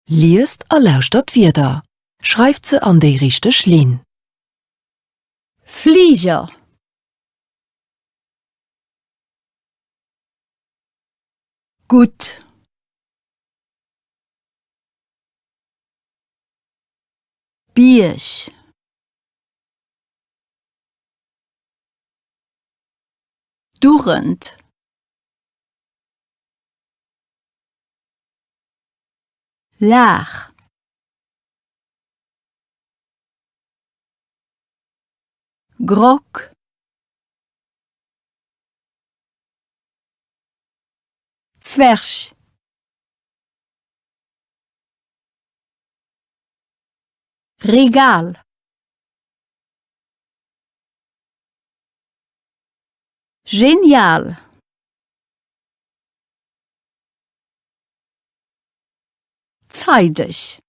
Liest a lauschtert d'Wierder. Schreift se an déi richteg Linn. Fliger. Gutt. Bierg. Dugend. Laach. Grog. Zwerg. Regal. Genial. Zeideg.